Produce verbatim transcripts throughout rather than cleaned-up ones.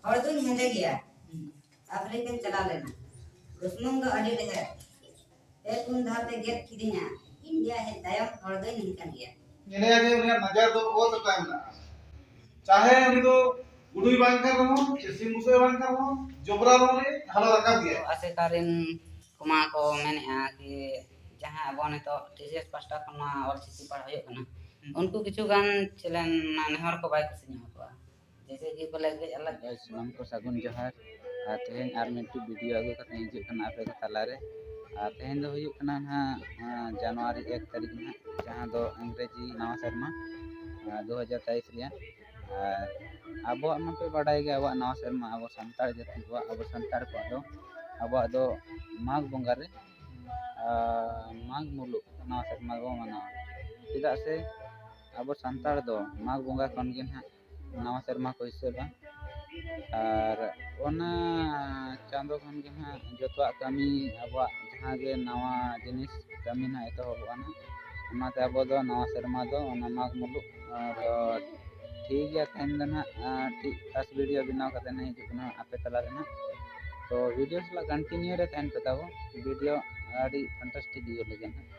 ᱦᱚᱲ ᱫᱩᱧ ᱦᱮᱸᱫᱮ ᱜᱮᱭᱟ, ᱟᱯᱷᱨᱤᱠᱟᱧ ᱪᱟᱞᱟᱣ ᱞᱮᱱᱟ, ᱫᱩᱥᱢᱚᱱ ᱫᱚ ᱟᱹᱰᱤ ᱰᱷᱮᱨ, ᱯᱮ ᱯᱩᱱ ᱫᱷᱟᱣ ᱛᱮ ᱜᱮᱫ ᱠᱤᱫᱤᱧᱟ, ᱤᱱᱰᱤᱭᱟ ᱦᱮᱡ ᱛᱟᱭᱚᱢ ᱦᱚᱲ ᱫᱩᱧ ᱱᱤᱝᱠᱟᱹᱱ ᱜᱮᱭᱟ᱾ ᱧᱮᱞᱮᱭᱟ ᱡᱮ ᱩᱱᱤᱭᱟᱜ ᱱᱚᱡᱚᱨ ᱫᱚ ᱚᱛ ᱨᱮ ᱢᱮᱱᱟᱜᱼᱟ᱾ ᱪᱟᱦᱮ ᱩᱱᱤ ᱫᱚ ᱜᱩᱰᱩᱭ ᱵᱟᱝ ᱠᱟᱱ ᱨᱮᱦᱚᱸ, ᱥᱮ ᱥᱤᱢ ᱵᱩᱥᱟᱹᱜ ᱵᱟᱝ ᱠᱟᱱ ᱨᱮᱦᱚᱸ, ᱡᱚᱵᱽᱨᱟ ᱨᱮᱦᱚᱸ ᱩᱱᱤ ᱦᱟᱞᱚ ᱨᱟᱠᱟᱵ ᱜᱮᱭᱟ᱾ ᱟᱥᱮᱠᱟ ᱨᱮᱱ ᱠᱚᱢᱟ ᱠᱚ ᱢᱮᱱᱮᱫᱼᱟ ᱠᱤ ᱡᱟᱦᱟᱸ ᱟᱵᱚ ᱱᱤᱛᱚᱜ ᱴᱤ ᱥᱤ ᱮᱥ ᱯᱟᱥᱴᱟ ᱠᱷᱚᱱ ᱱᱚᱣᱟ ᱚᱞ ᱪᱤᱠᱤ ᱯᱟᱲᱦᱟᱣ ᱦᱩᱭᱩᱜ ᱠᱟᱱᱟ, ᱦᱩᱸ᱾ ᱩᱱᱠᱩ ᱠᱤᱪᱷᱩ ᱜᱟᱱ ᱪᱮᱞᱮᱱ ᱱᱮᱦᱚᱨ ᱠᱚ ᱵᱟᱭ ᱠᱩᱥᱤ ᱧᱚᱜ ᱠᱚᱣᱟ᱾ ᱡᱮᱭᱥᱮ ᱠᱤ ᱵᱚᱞᱮ ᱠᱟᱹᱡ ᱟᱞᱟᱜᱽ ᱜᱮ᱾ ᱥᱟᱱᱟᱢ ᱠᱚ ᱥᱟᱹᱜᱩᱱ ᱡᱚᱦᱟᱨ᱾ ᱟᱨ ᱛᱮᱦᱮᱧ ᱟᱨ ᱢᱤᱫᱴᱤᱡ ᱵᱷᱤᱰᱤᱭᱳ ᱟᱹᱜᱩ ᱠᱟᱛᱮ ᱦᱤᱡᱩᱜ ᱠᱟᱱᱟ ᱟᱯᱮ ᱠᱚ ᱛᱟᱞᱟᱨᱮ᱾ ᱟᱨ ᱛᱮᱦᱮᱧ ᱫᱚ ᱦᱩᱭᱩᱜ ᱠᱟᱱᱟ ᱱᱟᱦᱟᱜ, ᱟᱸ, ᱡᱟᱱᱩᱣᱟᱨᱤ ᱮᱠ ᱛᱟᱹᱨᱤᱠᱷ ᱱᱟᱦᱟᱜ, ᱡᱟᱦᱟᱸ ᱫᱚ ᱤᱝᱨᱮᱡᱤ ᱱᱟᱣᱟ ᱥᱮᱨᱢᱟ, ᱟᱸ, ᱫᱩ ᱦᱟᱡᱟᱨ ᱛᱮᱭᱤᱥ ᱨᱮᱭᱟᱜ᱾ ᱟᱨ ᱟᱵᱚᱣᱟᱜ ᱢᱟᱯᱮ ᱵᱟᱰᱟᱭ ᱜᱮ, ᱟᱵᱚᱣᱟᱜ ᱱᱟᱣᱟ ᱥᱮᱨᱢᱟ, ᱟᱵᱚ ᱥᱟᱱᱛᱟᱲ ᱡᱟᱹᱛᱤ ᱠᱚᱣᱟᱜ, ᱟᱵᱚ ᱥᱟᱱᱛᱟᱲ ᱠᱚᱣᱟᱜ ᱫᱚ, ᱟᱵᱚᱣᱟᱜ ᱫᱚ ᱢᱟᱜᱽ ᱵᱚᱸᱜᱟ ᱨᱮ, ᱟᱨ ᱢᱟᱜᱽ ᱢᱩᱞᱩᱜ ᱱᱟᱣᱟ ᱥᱮᱨᱢᱟ ᱵᱚᱱ ᱢᱟᱱᱟᱣᱟ᱾ ᱪᱮᱫᱟᱜ ᱥᱮ ᱟᱵᱚ ᱥᱟᱱᱛᱟᱲ ᱫᱚ ᱢᱟᱜᱽ ᱵᱚᱸᱜᱟ ᱠᱷᱚᱱ ᱜᱮ ᱱᱟᱦᱟᱜ ᱱᱟᱣᱟ ᱥᱮᱨᱢᱟ ᱠᱚ ᱦᱤᱥᱟᱹᱵᱟ᱾ ᱟᱨ ᱚᱱᱟ ᱪᱟᱸᱫᱚ ᱠᱷᱚᱱ ᱜᱮ ᱱᱟᱦᱟᱜ ᱡᱚᱛᱚᱣᱟᱜ ᱠᱟᱹᱢᱤ, ᱟᱵᱚᱣᱟᱜ ᱡᱟᱦᱟᱸ ᱜᱮ ᱱᱟᱣᱟ ᱡᱤᱱᱤᱥ ᱠᱟᱹᱢᱤ ᱱᱟᱦᱟᱜ ᱮᱛᱚᱦᱚᱵᱚᱜᱼᱟ ᱱᱟᱦᱟᱜ᱾ ᱚᱱᱟᱛᱮ ᱟᱵᱚ ᱫᱚ ᱱᱟᱣᱟ ᱥᱮᱨᱢᱟ ᱫᱚ ᱚᱱᱟ ᱢᱟᱜᱽ ᱢᱩᱞᱩᱜ, ᱟᱨ ᱴᱷᱤᱠ ᱜᱮᱭᱟ, ᱛᱮᱦᱮᱧ ᱫᱚ ᱱᱟᱦᱟᱜ, ᱟᱨ ᱴᱷᱤᱠ ᱠᱷᱟᱥ ᱵᱷᱤᱰᱤᱭᱳ ᱵᱮᱱᱟᱣ ᱠᱟᱛᱮ ᱱᱟᱦᱟᱜ ᱦᱤᱡᱩᱜ ᱠᱟᱱᱟ ᱟᱯᱮ ᱛᱟᱞᱟ ᱨᱮ ᱱᱟᱦᱟᱜ᱾ ᱛᱚ ᱵᱷᱤᱰᱤᱭᱳ ᱥᱟᱞᱟᱜ ᱠᱚᱱᱴᱤᱱᱤᱭᱩ ᱨᱮ ᱛᱟᱦᱮᱱ ᱯᱮ ᱛᱟᱵᱚ, ᱵᱷᱤᱰᱤᱭᱳ ᱟᱹᱰᱤ ᱯᱷᱟᱱᱴᱟᱥᱴᱤᱠ ᱦᱩᱭᱩᱜ ᱞᱟᱹᱜᱤᱫ ᱱᱟᱦᱟᱜ᱾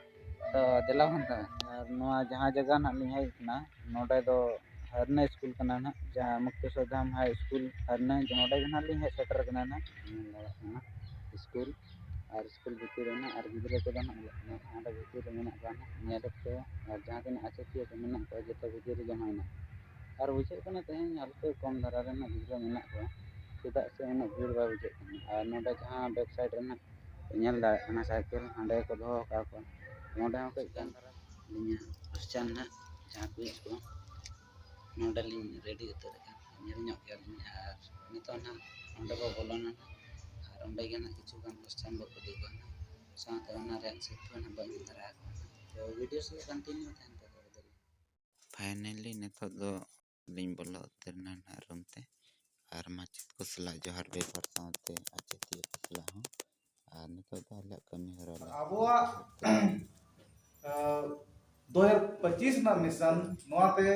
ᱛᱚ ᱫᱮᱞᱟ ᱵᱚᱱ ᱛᱚᱵᱮ᱾ ᱟᱨ ᱱᱚᱣᱟ ᱡᱟᱦᱟᱸ ᱡᱟᱭᱜᱟ ᱱᱟᱦᱟᱜ ᱞᱤᱧ ᱦᱮᱡ ᱠᱟᱱᱟ, ᱱᱚᱰᱮ ᱫᱚ ᱦᱟᱨᱱᱟ ᱥᱠᱩᱞ ᱠᱟᱱᱟ ᱱᱟᱦᱟᱜ, ᱡᱟᱦᱟᱸ ᱢᱩᱠᱛᱮᱥᱚᱨ ᱫᱷᱟᱢ ᱦᱟᱭ ᱥᱠᱩᱞ ᱦᱟᱨᱱᱟ, ᱱᱚᱰᱮ ᱜᱮ ᱱᱟᱦᱟᱜ ᱞᱤᱧ ᱦᱮᱡ ᱥᱮᱴᱮᱨ ᱠᱟᱱᱟ ᱱᱟᱦᱟᱜ᱾ ᱧᱮᱞ ᱫᱟᱲᱮᱭᱟᱜ ᱠᱟᱱᱟ ᱥᱠᱩᱞ, ᱟᱨ ᱥᱠᱩᱞ ᱵᱷᱤᱛᱤᱨ ᱨᱮ ᱱᱟᱦᱟᱜ, ᱟᱨ ᱜᱤᱫᱽᱨᱟᱹ ᱠᱚᱫᱚ ᱱᱟᱦᱟᱜ ᱚᱸᱰᱮ ᱵᱷᱤᱛᱤᱨ ᱨᱮ ᱢᱮᱱᱟᱜ ᱠᱚᱣᱟ ᱱᱟᱦᱟᱜ, ᱧᱮᱞᱮᱫ ᱠᱚ, ᱟᱨ ᱡᱟᱦᱟᱸ ᱛᱤᱱᱟᱹᱜ ᱟᱪᱮᱛᱤᱭᱟᱹ ᱠᱚ ᱢᱮᱱᱟᱜ ᱠᱚᱣᱟ, ᱡᱚᱛᱚ ᱵᱷᱤᱛᱤᱨ ᱨᱮᱜᱮ ᱱᱟᱦᱟᱜ ᱢᱮᱱᱟᱜ ᱠᱚᱣᱟ᱾ ᱟᱨ ᱵᱩᱡᱷᱟᱹᱜ ᱠᱟᱱᱟ ᱛᱮᱦᱮᱧ ᱦᱟᱞᱠᱮ ᱠᱚᱢ ᱫᱷᱟᱨᱟ ᱨᱮ ᱱᱟᱦᱟᱜ ᱜᱤᱫᱽᱨᱟᱹ ᱢᱮᱱᱟᱜ ᱠᱚᱣᱟ, ᱪᱮᱫᱟᱜ ᱥᱮ ᱩᱱᱟᱹᱜ ᱵᱷᱤᱲ ᱵᱟᱭ ᱵᱩᱡᱷᱟᱹᱜ ᱠᱟᱱᱟ᱾ ᱟᱨ ᱱᱚᱰᱮ ᱡᱟᱦᱟᱸ ᱵᱮᱠ ᱥᱟᱭᱤᱰ ᱨᱮ ᱱᱟᱦᱟᱜ ᱧᱮᱞ ᱫᱟᱲᱮᱭᱟᱜ ᱠᱟᱱᱟ, ᱥᱟᱭᱠᱮᱞ ᱦᱟᱸᱰᱮ ᱠᱚ ᱫᱚᱦᱚ ᱟᱠᱟᱫ ᱠᱚᱣᱟ᱾ ᱱᱚᱰᱮ ᱦᱚᱸ ᱠᱟᱹᱡ ᱜᱟᱱ ᱫᱷᱟᱨᱟ ᱟᱹᱞᱤᱧᱟᱜ ᱠᱚᱥᱪᱟᱱ ᱱᱟᱦᱟᱜ ᱡᱟᱦᱟᱸ ᱠᱩᱭᱤᱡᱽ ᱠᱚ ᱱᱚᱰᱮ ᱞᱤᱧ ᱨᱮᱰᱤ ᱩᱛᱟᱹᱨ ᱟᱠᱟᱫ, ᱧᱮᱞ ᱧᱚᱜ ᱠᱮᱭᱟ ᱞᱤᱧ᱾ ᱟᱨ ᱱᱤᱛᱚᱜ ᱱᱟᱦᱟᱜ ᱚᱸᱰᱮ ᱵᱚ ᱵᱚᱞᱚᱱᱟ ᱱᱟᱦᱟᱜ, ᱟᱨ ᱚᱸᱰᱮ ᱜᱮ ᱱᱟᱦᱟᱜ ᱠᱤᱪᱷᱩ ᱜᱟᱱ ᱠᱚᱥᱪᱟᱱ ᱵᱚ ᱠᱩᱞᱤ ᱠᱚᱣᱟ ᱱᱟᱦᱟᱜ, ᱥᱟᱶᱛᱮ ᱚᱱᱟ ᱨᱮᱭᱟᱜ ᱥᱤᱨᱯᱟᱹ ᱱᱟᱦᱟᱜ ᱵᱚ ᱮᱢ ᱛᱟᱨᱟ ᱟᱠᱚᱣᱟ ᱱᱟᱦᱟᱜ᱾ ᱛᱚ ᱵᱷᱤᱰᱤᱭᱳ ᱥᱟᱞᱟᱜ ᱠᱚᱱᱴᱤᱱᱤᱭᱩ ᱛᱟᱦᱮᱱ ᱯᱮ ᱛᱚᱵᱮ ᱫᱮᱞᱟ᱾ ᱯᱷᱟᱭᱱᱟᱞᱤ ᱱᱤᱛᱚᱜ ᱫᱚ ᱞᱤᱧ ᱵᱚᱞᱚ ᱩᱛᱟᱹᱨ ᱮᱱᱟ ᱱᱟᱦᱟᱜ ᱨᱩᱢ ᱛᱮ, ᱟᱨ ᱢᱟᱪᱮᱫ ᱠᱚ ᱥᱟᱞᱟᱜ ᱡᱚᱦᱟᱨ ᱵᱮᱵᱚᱦᱟᱨ ᱥᱟᱶᱛᱮ ᱟᱪᱮᱛᱤᱭᱟᱹ ᱠᱚ ᱥᱟᱞᱟᱜ ᱦᱚᱸ᱾ ᱟᱨ ᱱᱤᱛᱚᱜ ᱫᱚ ᱟᱞᱮᱭᱟᱜ ᱠᱟᱹᱢᱤ ᱦᱚᱨᱟ ᱞᱮ ᱟᱵᱚᱣᱟᱜ, ᱥᱟᱹᱛ ᱠᱟᱜᱼᱟ᱾ ᱟᱸ, ᱫᱩ ᱦᱟᱡᱟᱨ ᱯᱚᱸᱪᱤᱥ ᱨᱮᱱᱟᱜ ᱢᱤᱥᱚᱱ ᱱᱚᱣᱟ ᱛᱮ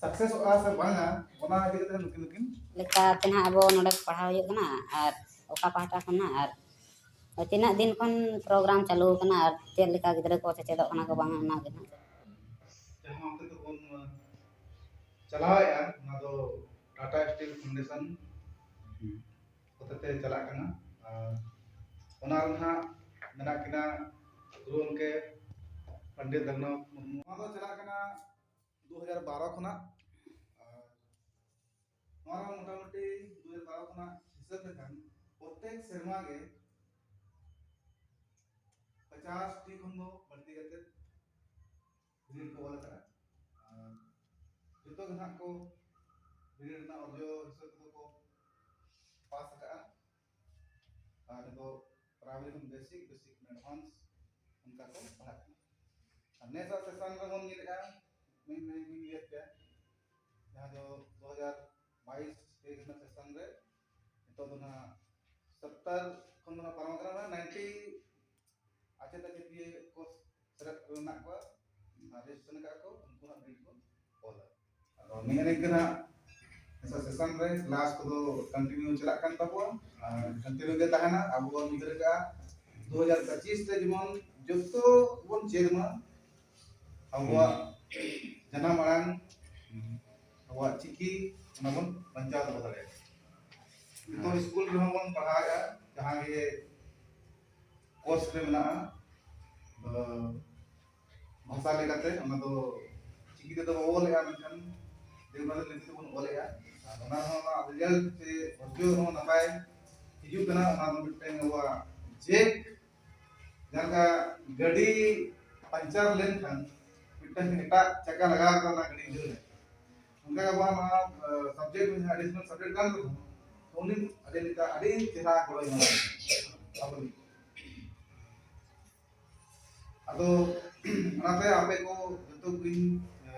ᱥᱟᱠᱥᱮᱥ ᱥᱮᱥᱚᱜᱼᱟ ᱥᱮ ᱵᱟᱝᱟ, ᱚᱱᱟ ᱤᱫᱤ ᱠᱟᱛᱮ ᱱᱩᱠᱤᱱ ᱱᱩᱠᱤᱱ ᱞᱮᱠᱟᱛᱮ ᱱᱟᱦᱟᱜ ᱟᱵᱚ ᱱᱚᱰᱮ ᱯᱟᱲᱦᱟᱣ ᱦᱩᱭᱩᱜ ᱠᱟᱱᱟ, ᱟᱨ ᱚᱠᱟ ᱯᱟᱦᱴᱟ ᱠᱷᱚᱱ ᱱᱟᱦᱟᱜ, ᱟᱨ ᱛᱤᱱᱟᱹᱜ ᱫᱤᱱ ᱠᱷᱚᱱ ᱯᱨᱳᱜᱨᱟᱢ ᱪᱟᱹᱞᱩ ᱟᱠᱟᱱᱟ, ᱟᱨ ᱪᱮᱫ ᱞᱮᱠᱟ ᱜᱤᱫᱽᱨᱟᱹ ᱠᱚ ᱥᱮᱪᱮᱫᱚᱜ ᱠᱟᱱᱟ ᱠᱚ ᱵᱟᱝᱟ, ᱚᱱᱟ ᱜᱮ ᱱᱟᱦᱟᱜ᱾ ᱡᱟᱦᱟᱸ ᱦᱚᱛᱮ ᱛᱮᱵᱚᱱ ᱪᱟᱞᱟᱣᱮᱫᱼᱟ, ᱚᱱᱟ ᱫᱚ ᱴᱟᱴᱟ ᱥᱴᱤᱞ ᱯᱷᱟᱣᱩᱱᱰᱮᱥᱚᱱ ᱦᱚᱛᱮᱛᱮ ᱪᱟᱞᱟᱜ ᱠᱟᱱᱟ᱾ ᱟᱨ ᱚᱱᱟ ᱨᱮ ᱱᱟᱦᱟᱜ ᱢᱮᱱᱟᱜ ᱠᱤᱱᱟ ᱜᱩᱨᱩ ᱜᱚᱢᱠᱮ ᱯᱚᱱᱰᱤᱛ ᱨᱚᱜᱷᱩᱱᱟᱛᱷ ᱢᱩᱨᱢᱩ᱾ ᱱᱚᱣᱟ ᱫᱚ ᱪᱟᱞᱟᱜ ᱠᱟᱱᱟ ᱫᱩ ᱦᱟᱡᱟᱨ ᱵᱟᱨᱚ ᱠᱷᱚᱱᱟᱜ᱾ ᱟᱨ ᱱᱚᱣᱟ ᱨᱮ ᱢᱚᱴᱟᱢᱩᱴᱤ ᱫᱩ ᱦᱟᱡᱟᱨ ᱵᱟᱨᱚ ᱠᱷᱚᱱᱟᱜ ᱦᱤᱥᱟᱹᱵ ᱞᱮᱠᱷᱟᱱ ᱯᱨᱚᱛᱮᱠ ᱥᱮᱨᱢᱟ ᱜᱮ ᱯᱚᱪᱟᱥ ᱴᱤ ᱠᱷᱚᱱ ᱫᱚ ᱵᱟᱹᱲᱛᱤ ᱠᱟᱛᱮ ᱵᱤᱱᱤᱰ ᱠᱚ ᱚᱞ ᱟᱠᱟᱫᱼᱟ᱾ ᱟᱨ ᱡᱚᱛᱚ ᱜᱮ ᱱᱟᱦᱟᱜ ᱠᱚ ᱵᱤᱱᱤᱰ ᱨᱮᱱᱟᱜ ᱚᱨᱡᱚ ᱦᱤᱥᱟᱹᱵ ᱛᱮᱫᱚ ᱠᱚ ᱯᱟᱥ ᱟᱠᱟᱫᱼᱟ᱾ ᱟᱨ ᱱᱤᱛᱚᱜ ᱯᱨᱟᱭᱢᱟᱨᱤ ᱠᱷᱚᱱ ᱵᱮᱥᱤᱠ, ᱵᱮᱥᱤᱠ ᱠᱷᱚᱱ ᱮᱰᱵᱷᱟᱱᱥ ᱚᱱᱠᱟ ᱠᱚ ᱯᱟᱲᱦᱟᱜ ᱠᱟᱱᱟ᱾ ᱟᱨ ᱱᱮᱥᱟᱜ ᱥᱮᱥᱚᱱ ᱨᱮᱵᱚᱱ ᱧᱮᱞᱮᱫᱼᱟ, ᱢᱤᱫ ᱢᱤᱫ ᱢᱤᱫ ᱤᱭᱟᱹ ᱛᱮ ᱡᱟᱦᱟᱸ ᱫᱚ ᱫᱩ ᱦᱟᱡᱟᱨ ᱵᱟᱭᱤᱥ ᱛᱮᱭᱤᱥ ᱨᱮᱱᱟᱜ ᱥᱮᱥᱚᱱ ᱨᱮ ᱱᱤᱛᱚᱜ ᱫᱚ ᱱᱟᱦᱟᱜ ᱥᱚᱛᱛᱚᱨ ᱠᱷᱚᱱ ᱫᱚ ᱱᱟᱦᱟᱜ ᱯᱟᱨᱚᱢ ᱟᱠᱟᱱᱟ, ᱱᱟᱭᱤᱱᱴᱤ ᱟᱪᱮᱛ ᱟᱪᱮᱛᱤᱭᱟᱹ ᱠᱚ ᱥᱮᱞᱮᱫ ᱠᱚ ᱢᱮᱱᱟᱜ ᱠᱚᱣᱟ, ᱟᱨ ᱨᱮᱡᱤᱥᱴᱨᱮᱥᱚᱱ ᱟᱠᱟᱫ ᱠᱚ, ᱩᱱᱠᱩ ᱦᱟᱸᱜ ᱵᱤᱞ ᱠᱚ ᱚᱞᱟ᱾ ᱟᱫᱚ ᱱᱤᱭᱟᱹ ᱞᱟᱹᱜᱤᱫ ᱜᱮ ᱱᱟᱦᱟᱜ ᱱᱤᱛᱚᱜ ᱥᱮᱥᱚᱱ ᱨᱮ ᱠᱞᱟᱥ ᱠᱚᱫᱚ ᱠᱚᱱᱴᱤᱱᱤᱭᱩ ᱪᱟᱞᱟᱜ ᱠᱟᱱ ᱛᱟᱵᱚᱣᱟ᱾ ᱟᱨ ᱠᱚᱱᱴᱤᱱᱤᱭᱩ ᱜᱮ ᱛᱟᱦᱮᱱᱟ᱾ ᱟᱵᱚ ᱵᱚᱱ ᱩᱭᱦᱟᱹᱨ ᱠᱟᱜᱼᱟ ᱫᱩ ᱦᱟᱡᱟᱨ ᱯᱚᱸᱪᱤᱥ ᱨᱮ ᱡᱮᱢᱚᱱ ᱡᱚᱛᱚ ᱵᱚᱱ ᱪᱮᱫ ᱢᱟ, ᱟᱵᱚᱣᱟᱜ ᱡᱟᱱᱟᱢ ᱟᱲᱟᱝ, ᱟᱵᱚᱣᱟᱜ ᱪᱤᱠᱤ, ᱚᱱᱟ ᱵᱚᱱ ᱵᱟᱧᱪᱟᱣ ᱫᱚᱦᱚ ᱫᱟᱲᱮᱭᱟᱜᱼᱟ᱾ ᱡᱚᱛᱚ ᱦᱮᱸ᱾ ᱥᱠᱩᱞ ᱨᱮᱦᱚᱸ ᱵᱚᱱ ᱯᱟᱲᱦᱟᱣᱮᱫᱼᱟ, ᱡᱟᱦᱟᱸ ᱜᱮ ᱠᱳᱨᱥ ᱨᱮ ᱢᱮᱱᱟᱜᱼᱟ᱾ ᱟᱫᱚ ᱵᱷᱟᱥᱟ ᱞᱮᱠᱟᱛᱮ ᱚᱱᱟ ᱫᱚ ᱪᱤᱠᱤ ᱛᱮᱫᱚ ᱵᱟᱵᱚ ᱚᱞᱮᱜᱼᱟ, ᱢᱮᱱᱠᱷᱟᱱ ᱫᱮᱵᱽᱱᱟᱜᱚᱨᱤ ᱞᱤᱯᱤ ᱛᱮᱵᱚᱱ ᱚᱞᱮᱜᱼᱟ᱾ ᱟᱨ ᱚᱱᱟ ᱨᱮᱦᱚᱸ ᱚᱱᱟ ᱨᱮᱡᱟᱞᱴ ᱥᱮ ᱚᱨᱡᱚ ᱦᱚᱸ ᱱᱟᱯᱟᱭ ᱦᱤᱡᱩᱜ ᱠᱟᱱᱟ᱾ ᱚᱱᱟ ᱫᱚ ᱢᱤᱫᱴᱮᱱ ᱟᱵᱚᱣᱟᱜ ᱡᱮᱠ, ᱡᱟᱦᱟᱸ ᱞᱮᱠᱟ ᱜᱟᱹᱰᱤ ᱯᱟᱧᱪᱟᱨ ᱞᱮᱱᱠᱷᱟᱱ ᱢᱤᱫᱴᱟᱝ ᱮᱴᱟᱜ ᱪᱟᱠᱟ ᱞᱟᱜᱟᱣ ᱠᱟᱛᱮ ᱚᱱᱟ ᱜᱟᱹᱰᱤ ᱫᱟᱹᱲᱟ, ᱚᱱᱠᱟ ᱜᱮ ᱟᱵᱚᱣᱟᱜ ᱱᱚᱣᱟ, ᱮ, ᱥᱟᱵᱡᱮᱠᱴ ᱡᱟᱦᱟᱸ ᱮᱰᱤᱥᱚᱱᱟᱞ ᱥᱟᱵᱡᱮᱠᱴ ᱠᱟᱱ ᱛᱟᱵᱚᱱᱟ, ᱩᱱᱤ ᱟᱹᱰᱤ ᱞᱮᱠᱟ ᱟᱹᱰᱤ ᱪᱮᱦᱨᱟ ᱜᱚᱲᱚᱭ ᱮᱢᱟ ᱟᱵᱚ ᱞᱟᱹᱜᱤᱫ᱾ ᱟᱫᱚ ᱚᱱᱟᱛᱮ ᱟᱯᱮ ᱠᱚ ᱡᱚᱛᱚ ᱠᱚᱧ, ᱮ,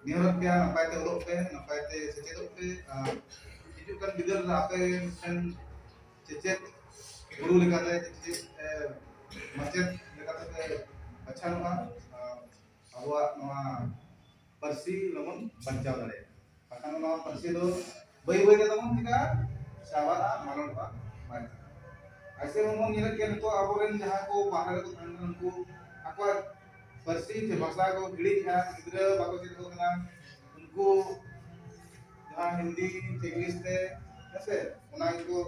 ᱱᱮᱦᱚᱨᱚᱜ ᱯᱮᱭᱟ, ᱱᱟᱯᱟᱭ ᱛᱮ ᱚᱞᱚᱜ ᱯᱮ, ᱱᱟᱯᱟᱭ ᱛᱮ ᱥᱮᱪᱮᱫᱚᱜ ᱯᱮ᱾ ᱟᱨ ᱦᱤᱡᱩᱜ ᱠᱟᱱ ᱵᱤᱫᱟᱹᱞ ᱨᱮ ᱟᱯᱮ ᱢᱤᱫᱴᱮᱱ ᱥᱮᱪᱮᱫ ᱜᱩᱨᱩ ᱞᱮᱠᱟᱛᱮ, ᱥᱮᱪᱮᱫ, ᱮ, ᱢᱟᱪᱮᱫ ᱞᱮᱠᱟᱛᱮ ᱯᱮ ᱵᱟᱪᱷᱟᱣᱚᱜᱼᱟ᱾ ᱟᱨ ᱟᱵᱚᱣᱟᱜ ᱱᱚᱣᱟ ᱯᱟᱹᱨᱥᱤ ᱞᱚᱜᱚᱱ ᱵᱟᱧᱪᱟᱣ ᱫᱟᱲᱮᱭᱟᱜᱼᱟ᱾ ᱵᱟᱠᱷᱟᱱ ᱱᱚᱣᱟ ᱯᱟᱹᱨᱥᱤ ᱫᱚ ᱵᱟᱹᱭ ᱵᱟᱹᱭ ᱛᱮ ᱛᱟᱵᱚᱱ ᱪᱤᱠᱟᱹᱜᱼᱟ? ᱪᱟᱵᱟᱜᱼᱟ, ᱢᱟᱞᱚᱴᱚᱜᱼᱟ, ᱵᱟᱭ ᱛᱟᱦᱮᱱᱟ᱾ ᱟᱭᱥᱮ ᱵᱚᱱ ᱧᱮᱞᱮᱫ ᱜᱮᱭᱟ ᱱᱤᱛᱚᱜ ᱟᱵᱚᱨᱮᱱ ᱡᱟᱦᱟᱸᱭ ᱠᱚ ᱵᱟᱦᱨᱮ ᱨᱮᱠᱚ ᱛᱟᱦᱮᱱ ᱠᱟᱱᱟ, ᱩᱱᱠᱩ ᱟᱠᱚᱣᱟᱜ ᱯᱟᱹᱨᱥᱤ ᱥᱮ ᱵᱷᱟᱥᱟ ᱠᱚ ᱦᱤᱲᱤᱧᱮᱫᱼᱟ, ᱜᱤᱫᱽᱨᱟᱹ ᱵᱟᱠᱚ ᱪᱮᱫ ᱟᱠᱚ ᱠᱟᱱᱟ, ᱩᱱᱠᱩ ᱡᱟᱦᱟᱸ ᱦᱤᱱᱫᱤ ᱥᱮ ᱤᱝᱞᱤᱥ ᱛᱮ, ᱦᱮᱸᱥᱮ, ᱚᱱᱟ ᱜᱮᱠᱚ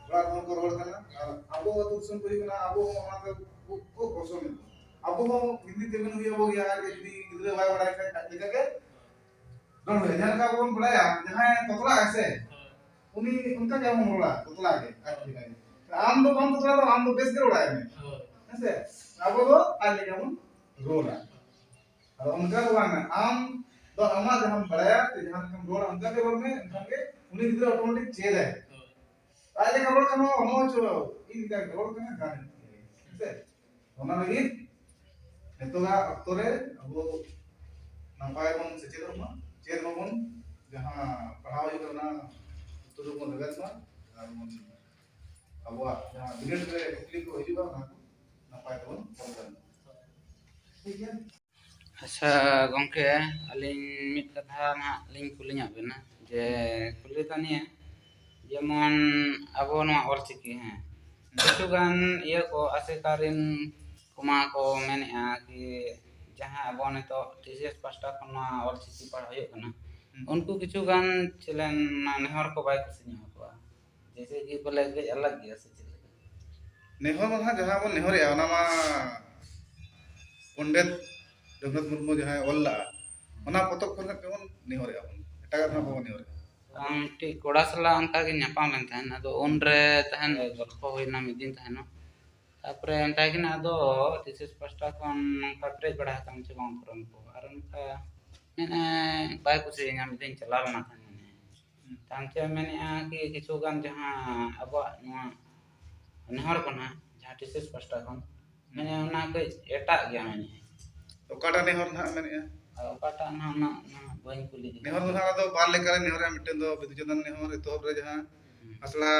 ᱚᱲᱟᱜ ᱨᱮᱦᱚᱸ ᱠᱚ ᱨᱚᱲ ᱠᱟᱱᱟ᱾ ᱟᱨ ᱟᱵᱚ ᱟᱹᱛᱩ ᱫᱤᱥᱚᱢ ᱠᱚ ᱦᱩᱭᱩᱜ ᱠᱟᱱᱟ, ᱟᱵᱚ ᱦᱚᱸ ᱚᱱᱟ ᱫᱚ ᱠᱷᱩᱵ, ᱠᱷᱩᱵ ᱚᱥᱚᱢᱤᱞ᱾ ᱟᱵᱚ ᱦᱚᱸ ᱦᱤᱱᱫᱤ ᱛᱮᱵᱚᱱ ᱦᱩᱭ ᱟᱵᱚ ᱜᱮᱭᱟ, ᱟᱨ ᱡᱩᱫᱤ ᱜᱤᱫᱽᱨᱟᱹ ᱵᱟᱭ ᱵᱟᱲᱟᱭ ᱠᱷᱟᱡ ᱟᱡ ᱞᱮᱠᱟ ᱜᱮ ᱨᱚᱲ ᱦᱩᱭᱩᱜᱼᱟ᱾ ᱡᱟᱦᱟᱸ ᱞᱮᱠᱟ ᱟᱵᱚ ᱵᱚᱱ ᱵᱟᱲᱟᱭᱟ, ᱡᱟᱦᱟᱸᱭ ᱛᱚᱛᱞᱟ ᱟᱭ ᱥᱮ, ᱩᱱᱤ ᱚᱱᱠᱟ ᱜᱮ ᱟᱢ ᱦᱚᱢ ᱨᱚᱲᱟ, ᱛᱚᱛᱞᱟ ᱜᱮ, ᱟᱡ ᱞᱮᱠᱟ ᱜᱮ᱾ ᱟᱢ ᱫᱚ ᱵᱟᱢ ᱛᱚᱛᱞᱟ ᱫᱚ, ᱟᱢ ᱫᱚ ᱵᱮᱥ ᱜᱮ ᱨᱚᱲᱟᱭ ᱢᱮ, ᱦᱮᱸ ᱥᱮ? ᱟᱵᱚ ᱫᱚ ᱟᱡ ᱞᱮᱠᱟ ᱵᱚᱱ ᱨᱚᱲᱟ᱾ ᱟᱫᱚ ᱚᱱᱠᱟ ᱫᱚ ᱵᱟᱝ, ᱟᱢ ᱫᱚ ᱟᱢᱟᱜ ᱡᱟᱦᱟᱸᱢ ᱵᱟᱲᱟᱭᱟ ᱥᱮ ᱡᱟᱦᱟᱸ ᱞᱮᱠᱟᱢ ᱨᱚᱲᱟ, ᱚᱱᱠᱟ ᱜᱮ ᱨᱚᱲ ᱢᱮ, ᱮᱱᱠᱷᱟᱱ ᱜᱮ ᱩᱱᱤ ᱜᱤᱫᱽᱨᱟᱹ ᱚᱴᱳᱢᱮᱴᱤᱠ ᱪᱮᱫᱟᱭ᱾ ᱟᱡ ᱞᱮᱠᱟ ᱨᱚᱲ ᱠᱷᱟᱱ ᱦᱚᱸ ᱦᱚᱲᱢᱚ ᱦᱚᱪᱚ, ᱤᱧ ᱞᱮᱠᱟ ᱨᱚᱲ ᱠᱟᱱᱟ, ᱜᱟᱱ ᱮᱱ ᱛᱤᱧᱟ, ᱦᱮᱸ ᱥᱮ? ᱚᱱᱟ ᱞᱟᱹᱜᱤᱫ ᱱᱤᱛᱚᱜᱟᱜ ᱚᱠᱛᱚ ᱨᱮ ᱟᱵᱚ ᱱᱟᱯᱟᱭ ᱵᱚᱱ ᱥᱮᱪᱮᱫᱚᱜ ᱢᱟ, ᱪᱮᱫ ᱢᱟᱵᱚᱱ, ᱡᱟᱦᱟᱸ ᱯᱟᱲᱦᱟᱣ ᱦᱩᱭᱩᱜ ᱠᱟᱱᱟ, ᱚᱱᱟ ᱩᱛᱛᱚᱨ ᱨᱮᱵᱚᱱ ᱨᱮᱵᱮᱫ ᱢᱟ, ᱟᱨ ᱵᱚᱱ ᱟᱵᱚᱣᱟᱜ ᱡᱟᱦᱟᱸ ᱵᱤᱱᱤᱰ ᱨᱮ ᱠᱩᱠᱞᱤ ᱠᱚ ᱦᱤᱡᱩᱜᱼᱟ, ᱚᱱᱟ ᱠᱚ ᱱᱟᱯᱟᱭ ᱛᱮᱵᱚᱱ ᱚᱞ ᱫᱟᱲᱮᱭᱟᱜ ᱢᱟ᱾ ᱴᱷᱤᱠ ᱜᱮᱭᱟ? ᱟᱪᱪᱷᱟ ᱜᱚᱢᱠᱮ, ᱟᱹᱞᱤᱧ ᱢᱤᱫ ᱠᱟᱛᱷᱟ ᱱᱟᱦᱟᱜ ᱞᱤᱧ ᱠᱩᱞᱤ ᱧᱚᱜ ᱵᱮᱱᱟ, ᱡᱮ ᱠᱩᱞᱤ ᱫᱚ ᱱᱤᱭᱟᱹ, ᱡᱮᱢᱚᱱ ᱟᱵᱚ ᱱᱚᱣᱟ ᱚᱞᱪᱤᱠᱤ, ᱦᱮᱸ, ᱠᱤᱪᱷᱩ ᱜᱟᱱ ᱤᱭᱟᱹ ᱠᱚ ᱟᱥᱮᱠᱟ ᱨᱮᱱ ᱠᱚᱢᱟ ᱠᱚ ᱢᱮᱱᱮᱫᱼᱟ ᱠᱤ ᱡᱟᱦᱟᱸ ᱟᱵᱚ ᱱᱤᱛᱚᱜ ᱴᱤ ᱥᱤ ᱮᱥ ᱯᱟᱥᱴᱟ ᱠᱷᱚᱱ ᱱᱚᱣᱟ ᱚᱞᱪᱤᱠᱤ ᱯᱟᱲᱦᱟᱣ ᱦᱩᱭᱩᱜ ᱠᱟᱱᱟ, ᱦᱩᱸ᱾ ᱩᱱᱠᱩ ᱠᱤᱪᱷᱩ ᱜᱟᱱ ᱪᱮᱞᱮᱱ ᱱᱮᱦᱚᱨ ᱠᱚ ᱵᱟᱭ ᱠᱩᱥᱤ ᱧᱚᱜ ᱟᱠᱚᱣᱟ, ᱡᱮᱭᱥᱮ ᱠᱤ ᱵᱚᱞᱮ ᱠᱟᱹᱡ ᱟᱞᱟᱜᱽ ᱜᱮᱭᱟ ᱥᱮ ᱪᱮᱫ ᱞᱮᱠᱟ? ᱱᱮᱦᱚᱨ ᱫᱚ ᱱᱟᱦᱟᱜ ᱡᱟᱦᱟᱸ ᱵᱚᱱ ᱱᱮᱦᱚᱨᱮᱜᱼᱟ, ᱚᱱᱟ ᱢᱟ ᱯᱚᱱᱰᱤᱛ ᱨᱚᱜᱷᱩᱱᱟᱛᱷ ᱢᱩᱨᱢᱩ ᱡᱟᱦᱟᱸᱭ ᱚᱞ ᱞᱟᱜᱼᱟ, ᱚᱱᱟ ᱯᱚᱛᱚᱵ ᱠᱷᱚᱱ ᱜᱮᱵᱚᱱ ᱱᱮᱦᱚᱨᱮᱜᱼᱟ ᱵᱚᱱ, ᱮᱴᱟᱜᱟᱜ ᱫᱚ ᱱᱟᱦᱟᱜ ᱵᱟᱵᱚᱱ ᱱᱮᱦᱚᱨᱮᱜᱼᱟ᱾ ᱟᱨ ᱢᱤᱫᱴᱤᱡ ᱠᱚᱲᱟ ᱥᱟᱞᱟᱜ ᱚᱱᱠᱟ ᱜᱮ ᱧᱟᱯᱟᱢ ᱞᱮᱱ ᱛᱟᱦᱮᱸᱱ, ᱟᱫᱚ ᱩᱱᱨᱮ ᱛᱟᱦᱮᱸᱱ ᱜᱚᱞᱯᱷᱚ ᱦᱩᱭᱱᱟ ᱢᱤᱫ ᱫᱤᱱ ᱛᱟᱦᱮᱸᱱᱚᱜ, ᱛᱟᱨᱯᱚᱨᱮ ᱢᱮᱛᱟᱭ ᱠᱟᱱᱟ, ᱟᱫᱚ ᱴᱤ ᱥᱤ ᱮᱥ ᱯᱟᱥᱴᱟ ᱠᱷᱚᱱ ᱱᱚᱝᱠᱟ ᱯᱮᱨᱮᱡ ᱵᱟᱲᱟ ᱟᱠᱟᱱ ᱪᱮ ᱵᱟᱝ ᱯᱷᱚᱨᱚᱢ ᱠᱚ, ᱟᱨ ᱚᱱᱠᱟ ᱢᱮᱱᱮᱫᱼᱟᱭ ᱵᱟᱭ ᱠᱩᱥᱤᱭᱟᱹᱧᱟ, ᱢᱤᱫ ᱫᱤᱱ ᱪᱟᱞᱟᱣ ᱞᱮᱱᱟ ᱛᱟᱦᱮᱸᱱ ᱢᱮᱱᱮᱫᱼᱟᱭ᱾ ᱛᱟᱭᱚᱢ ᱛᱮ ᱢᱮᱱᱮᱫᱼᱟ ᱠᱤ ᱠᱤᱪᱷᱩ ᱜᱟᱱ ᱡᱟᱦᱟᱸ ᱟᱵᱚᱣᱟᱜ ᱱᱚᱣᱟ ᱱᱮᱦᱚᱨ ᱠᱚ ᱱᱟᱦᱟᱜ, ᱡᱟᱦᱟᱸ ᱴᱤ ᱥᱤ ᱮᱥ ᱯᱟᱥᱴᱟ ᱠᱷᱚᱱ, ᱢᱮᱱᱮᱫᱼᱟ ᱚᱱᱟ ᱠᱟᱹᱡ ᱮᱴᱟᱜ ᱜᱮᱭᱟ ᱢᱮᱱᱮᱫᱼᱟ᱾ ᱚᱠᱟᱴᱟᱜ ᱱᱮᱦᱚᱨ ᱱᱟᱦᱟᱜ ᱢᱮᱱᱮᱫᱼᱟ? ᱟᱨ ᱚᱠᱟᱴᱟᱜ ᱱᱟᱦᱟᱜ ᱚᱱᱟ, ᱚᱱᱟ ᱵᱟᱹᱧ ᱠᱩᱞᱤ ᱞᱮᱫᱮᱭᱟ᱾ ᱱᱮᱦᱚᱨ ᱫᱚ ᱱᱟᱦᱟᱜ ᱟᱫᱚ ᱵᱟᱨ ᱞᱮᱠᱟᱨᱮ ᱱᱮᱦᱚᱨᱟ, ᱢᱤᱫᱴᱮᱱ ᱫᱚ ᱵᱤᱫᱩ ᱪᱟᱸᱫᱟᱱ ᱱᱮᱦᱚᱨ ᱮᱛᱚᱦᱚᱵ ᱨᱮ ᱡᱟᱦᱟᱸ ᱦᱩᱸ᱾ ᱟᱥᱲᱟ